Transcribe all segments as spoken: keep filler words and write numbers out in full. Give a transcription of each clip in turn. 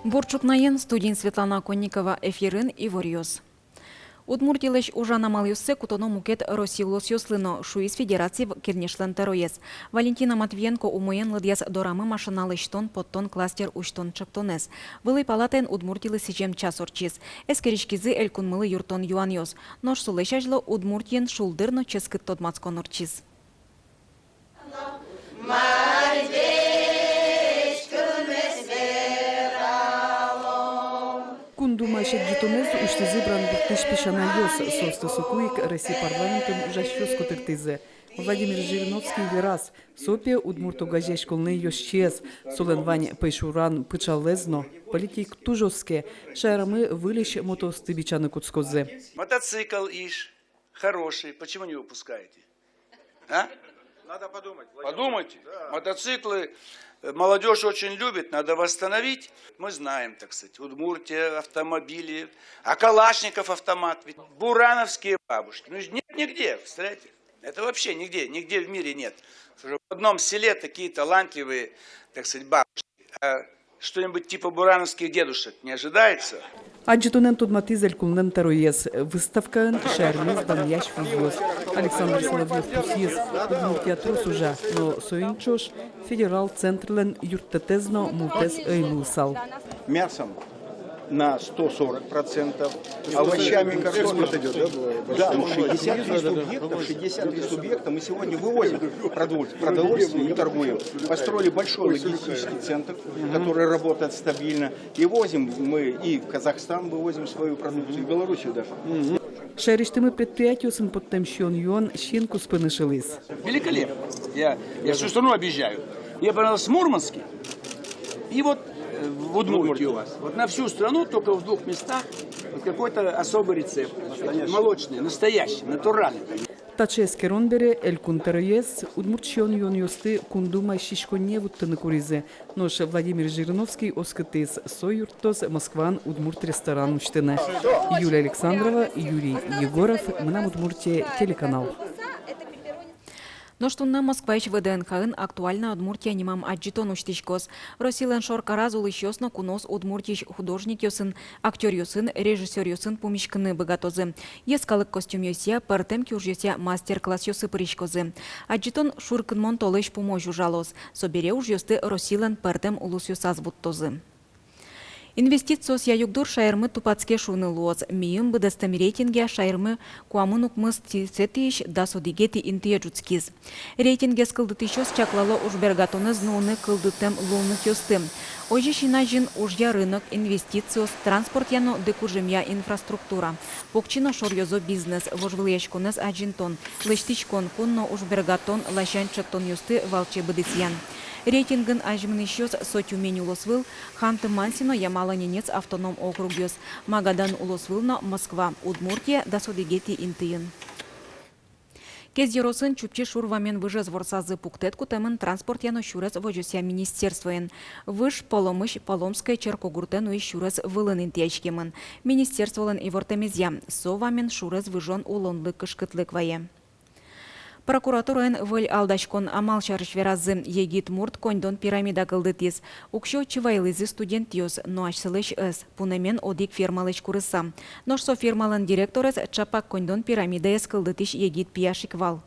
Бур ӵукнаен, студиын Светлана Конникова, эфирын иворъёс. Удмуртилэсь ужан амалъёссэ кутоно мукет Россиысь улосъёслы но, шуиз Федераци Кенешлэн тӧроез. Валентина Матвиенко умоен лыдъяз дорамы машина лэсьтон-поттон кластер усьтон ӵектонэз. Вылӥ палатаын Удмуртилы сӥзем час ортчиз. Эскериськизы элькунмылы юрттон юанъёс. Нош солэсь азьло Удмуртиын шулдыр но ческыт тодматскон ортчиз. Кун Думаысь адӟытонэз усьтӥзы Брангуртысь песянайёс. Соосты соку ик Россия парламентын ужасьёс котыртӥзы. Владимир Жириновский вераз: со пе удмурт огазеяськонлэн ёзчиез. Солэн вань пӧйшуран пыӵалэз но. Политик туж оске. Шаермы выльысь мотоосты бичаны кутскозы. Мотоцикл, ишь, хороший. Почему не выпускаете? А? Надо подумать, Владимир. Подумайте. Да. Мотоциклы, э, молодёжь очень любит, надо восстановить. Мы знаем, так сказать, Удмуртия, автомобили, а Калашников автомат, ведь бурановские бабушки. Ну, нет нигде, представляете? Это вообще нигде, нигде в мире нет. Уже в одном селе такие талантливые, так сказать, бабушки. А что-нибудь типа бурановских дедушек не ожидается? Адӟытонэн тодматӥз элькунлэн тӧроез. Выставкаын шаермес данъясь вузъёс. Александр Соловьёв пусйиз: Удмуртия трос ужа, но соин ӵош федерал центрлэн юрттэтэз но мултэс ӧй луысал. Мясом на сто сорок процентов, овощами, картошкой. Экспорт идёт, да, было? Да, ну, шестьдесят три субъекта, шестьдесят три субъекта мы сегодня вывозим продоволь-, продовольствие и торгуем. Построили большой логистический центр, который работает стабильно. И возим мы и в Казахстан, вывозим свою продукцию, и в Белоруссию даже. Шаерысьтымы предприятиосын поттэм сиён-юон син куспын ышылӥз. Великолепно. Я, я всю страну объезжаю. Мне понравилось в Мурманске. И вот, э, в Удмуртии у вас. Вот на всю страну только в двух местах вот какой-то особый рецепт. Молочный, настоящий, натуральный. Таӵе эскерон бере элькун тӧроез удмурт сиён-юонъёсты Кун Думаысь сиськонне вуттыны куризы. Нош Владимир Жириновский оскытӥз: со юрттоз Москваын удмурт ресторан усьтыны. Юлия Александрова, Юрий Егоров, «Мынам Удмуртие» телеканал. Нош туннэ Москваысь ВДНХ-ын «Актуальная Удмуртия» нимам адӟытон усьтӥськоз. Россилэн шоркараз улӥсьёс но куноос Удмуртиысь художникъёсын, актёръёсын, режиссёръёсын пумиськыны быгатозы. Йӧскалык костюмъёсъя, пӧртэм киужъёсъя мастер-классъёсы пыриськозы. Адӟытон шуркынмон толэзь пумозь ужалоз. Собере ужъёсты Россилэн пӧртэм улосъёсаз вуттозы. Инвестициосъя югдур шаермы тупатске шуыны луоз. Миым быдэстэм рейтингъя шаермы куамын укмыстэтӥысь дас одӥгетӥ интые ӝутскиз. Рейтингез кылдытӥсьёс чаклало ужбергатонэз нуыны кылдытэм луонлыкъёсты. Озьы син азьын ужъя рынок, инвестициос, транспортъя но дыкужымъя инфраструктура, покчи но шоръёзо бизнес, вожвылъяськонэз азинтон, лэсьтӥськон, кун но ужбергатон ласянь ӵектонъёсты валче быдэсъян. Рейтингын азьмынӥсьёс со Тюмень улосвыл, Ханты-Манси но Ямало-Ненец автоном округъёс, Магадан улосвыл но Москва, Удмуртия дас одӥгетӥ интыын. Кез ёросын Чупчи шур вамен выжез ворсазы. Пуктэт кутэмын транспортъя но сюрес возёсъя министерствоен. Выж Поломысь Поломское черкогуртэ нуись сюрес вылын интыяськемын. Министерстволэн ивортэмезъя, со вамен шурез выжон улонлы кышкытлык вае. Прокуратураын выль алдаськон амал сярысь веразы. Егит мурт коньдон пирамида кылдытӥз. Уксё отчы вайылӥзы студентъёс, но асьсэлэсь ӧз, пунэмен одӥг фирмалэсь курыса. Нош со фирмалэн директорез ӵапак коньдон пирамидаез кылдытӥсь егит пияш ик вал.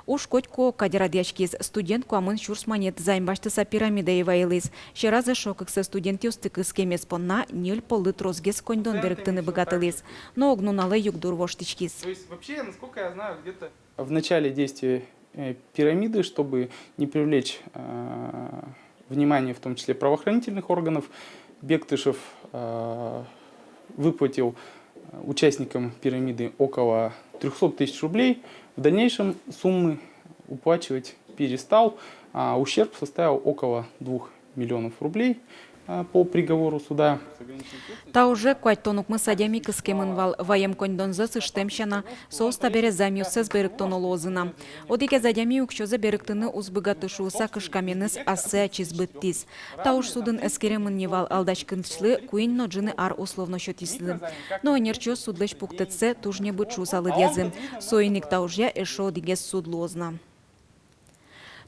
Уж котьку кадь радъяськиз. Студент куамын сюрс манет займ басьтыса пирамидае вайылӥз. Сьӧраз эшшо кыксэ студентъёсты кыскемез понна ньыль поллы тросгес коньдон берыктыны быгатылӥз. Но ог нуналэ югдур воштӥськиз. То есть вообще, насколько я знаю, где-то В начале действия, э, пирамиды, чтобы не привлечь, э, внимание, в том числе правоохранительных органов, Бектышев, э, выплатил, э, участникам пирамиды около трёхсот тысяч рублей. В дальнейшем суммы уплачивать перестал, а ущерб составил около двух миллионов рублей, а, по приговору суда. Та уже куатьтон укмыс адями кыскемын вал. Ваем коньдонзэс ыштэм сяна, соос табере займъёссэс берыктоно луозы на. Одӥгез адями уксёзэ берыктыны уз быгаты шуыса, кышкаменыз ассэ ачиз быдтӥз. Та уж судын эскеремын ни вал, алдаськисьлы куинь но ӝыны ар условно сётӥзы. Но ӧнерчиос судлэсь пуктэтсэ туж небыт шуыса лыдъязы. Соин ик та ужъя эшшо одӥгез суд луоз на.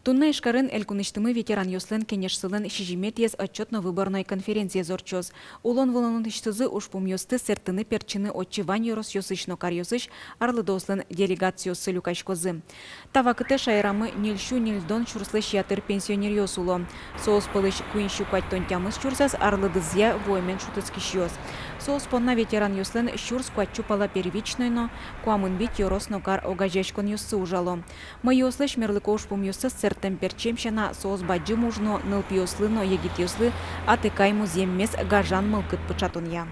Туннэ Ижкарын элькунысьтымы ветеранъёслэн кенешсылэн сизьыметӥез отчётно-выборной конференциез ортчоз. Улон-вылонысьтызы ужпумъёсты сэрттыны-пертчыны отчы вань ёросъёсысь но каръёсысь арлыдоослэн делегациоссы люкаськозы. Та вакытэ шаерамы ньыльсю ньыльдон сюрслэсь ятыр пенсионеръёс уло. Соос пӧлысь куиньсю куатьтон тямыс сюрсаз арлыдызъя вуэмен шутэтскисьёс. Соос понна ветеранъёслэн сюрс куатьсю пала первичной но куамын вить ёрос но кар огазеяськонъёссы ужало. Мӧйыослэсь мерлыко ужпумъёссэс сэрттэм-пертчем сяна, соос бадӟым уж но нылпиослы но егитъёслы атыкай музъеммес гажан мылкыд пыӵатонъя.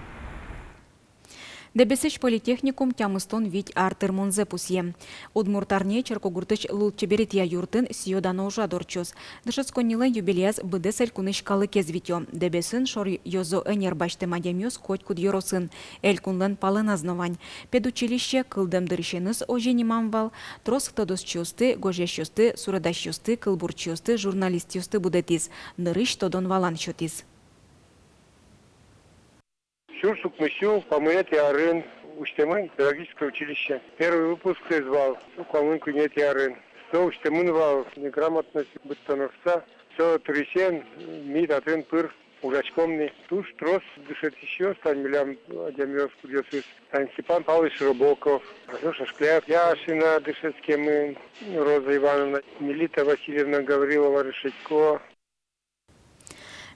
Дэбесысь политехникум тямыстон вить ар тырмонзэ пусъе. Удмурт арне черкогуртысь лулчеберетъя юртын сӥё-дано ужрад ортчоз. Дышетсконнилэн юбилеяз быдэс элькунысь калыкез витё. Дэбесын шор ёзо ӧнер басьтэм адямиос котькуд ёросын, элькунлэн палэназ но вань. Педучилище кылдэм дырысеныз озьы нимам вал, трос тодосчиосты, гожъясьёсты, суредасьёсты, кылбурчиосты, журналистъёсты будэтӥз, нырысь тодон-валан сётӥз. Сюрс укмыссю куамынэтӥ арын усьтэмын педагогическое училище. Первый выпускез вал со куамын куинетӥ арын. Со усьтэмын вал неграмотность быдтоно шуса. Со дырысен ми татын пыр ужаськом ни. Туж трос дышетӥсьёс тань милям адямиос, кудъёсыз тань: Степан Павлович Широбоков, Алёша Шкляев, Яшина дышетскемын, Роза Ивановна, Мелита Васильевна Гаврилова-Решетько.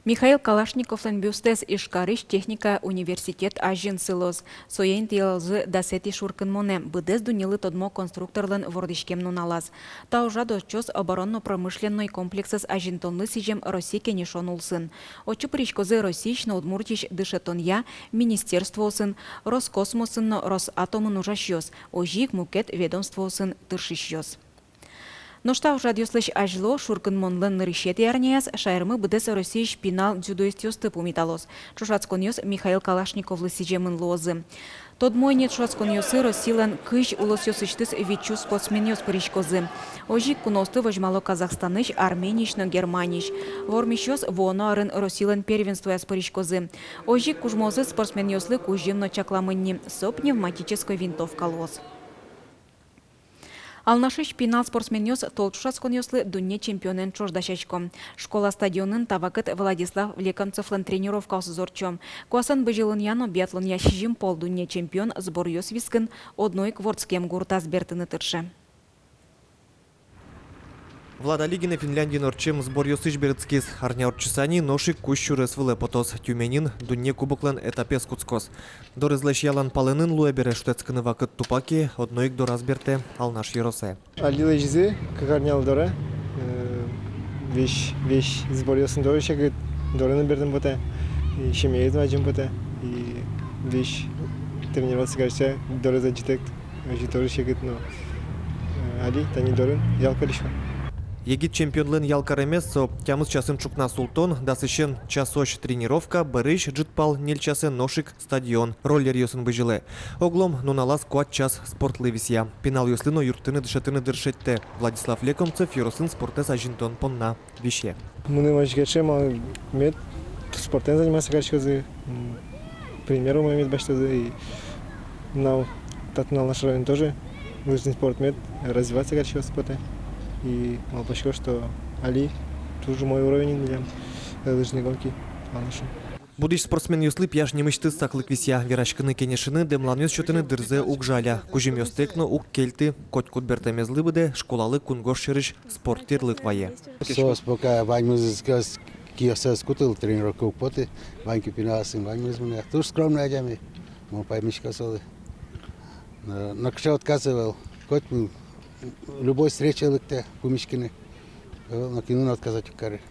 Михаил Калашниковлэн бюстэз Ижкарысь техника университет азьын сылоз. Сое интыялозы дасэтӥ шуркынмонэ, быдэс дуннелы тодмо конструкторлэн вордӥськем нуналаз. Та ужрад ортчоз оборонно-промышленной комплексэз азинтонлы сӥзем Россия кенешон улсын. Отчы пыриськозы Россиысь но Удмуртиысь дышетонъя министерствоосын, Роскосмосын но Росатомын ужасьёс, озьы ик мукет ведомствоосын тыршисьёс. Нош та ужрадъёслэсь азьло, шуркынмонлэн нырысетӥ арняяз, шаермы быдэс Россиысь пинал дзюдоистъёсты пумиталоз. Ӵошатсконъёс Михаил Калашниковлы сӥземын луозы. Тодмо ини, ӵошатсконъёсы Россилэн кызь улосъёсысьтыз витьсю спортсменъёс пыриськозы. Озьы ик куноосты возьмало Казахстанысь, Армениысь но Германиысь. Вормисьёс вуоно арын Россилэн первенствояз пыриськозы. Озьы ик кужмоосыз спортсменъёслы кузьым но чакламын ни, со пневматической винтовка луоз. Алнашысь пинал спортсменъёс тол ӵошатсконъёслы дунне чемпионэн ӵош дасясько. Школа стадионын та вакыт Владислав Лекомцевлэн тренировкаосыз ортчо. Куасэн бызьылонъя но биатлонъя сизьым пол дунне чемпион сборъёс вискын одно ик вордскем гуртаз бертыны тырше. Влад али гинэ Финляндиын ортчем сборъёсысь берытскиз. Арня ортчыса ни нош ик кузь сюрес вылэ потоз. Тюменьын дунне кубоклэн этапез кутскоз. Дорезлэсь ялан палэнын луэ бере, шутэтскыны вакыт тупа ке, одно ик дораз бертэ Алнаш ёросэ. Али лэзизы кык арнялы доры, э, весь, весь сборъёсын доры секыт, дорын бертыны потэ, и семьяен адӟыны потэ, и весь тренироваться карыса доры адӟытэк, озьы доры секыт но, э, али тани дорын ял карисько. Егит чемпионлэн ял каремез со тямыс часын ӵукна султон, дасысен часозь тренировка, бӧрысь ӝытпал ньыль часын нош ик стадион, роллеръёсын бызьылэ. Оглом нуналаз куать час спортлы висъя. Пиналъёслы но юрттыны-дышетыны дыр шедьтэ. Владислав Лекомцев ёросын спортэз азинтон понна висе. Мыным озьы кельше, малы мед спортэн заниматься кариськозы, м, пример умой мед басьтозы, и мынам татын Алнаш районын тоже лыжный спорт мед развиваться кариськоз потэ. И малпасько, что али туж умой уровень милям, э, лыжной гонки Алнашын. Будӥсь спортсменъёслы пияш нимысьтыз саклык висъя. Вераськыны-кенешыны, дэмланъёс сётыны дырзэ уг жаля. Кузьымъёстэк но уг кельты, котькуд бертэмезлы быдэ школалы кунгож сьӧрысь спорт тирлык вае. Соос пока ваньмыз киосаз кутыло, тренировка уг поты, вань ке пиналъёсын, ваньмыз мынэ. Туж скромный адями, мон паймисько солы. Но, но кыӵе отказы ӧвӧл, коть мын, любой встречае лыктэ пумиськыны, ӧвӧл, нокинлы но отказать уг кары.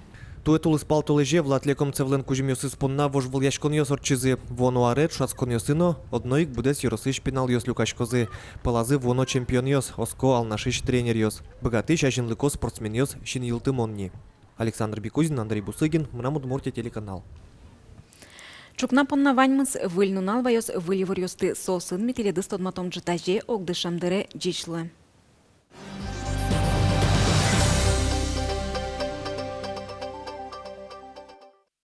Туэ тулыспал толэзе Влад Лекомцевлэн кузьымъёсыз понна вожвылъяськонъёс ортчизы. Вуоно аре ӵошатсконъёсы но одно ик быдэс ёросысь пиналъёс люкаськозы. Пӧлазы вуоно чемпионъёс, оско Алнашысь тренеръёс. Быгатӥсь, азинлыко спортсменъёс синйылтымон ни. Александр Бекузин, Андрей Бусыгин, «Мынам Удмуртие» телеканал. Ӵукна понна ваньмыз. Выль нунал ваёз выль иворъёсты, соосын ми тӥледыз тодматом ӝытазе огдышем дыре. Ӟеч луэ.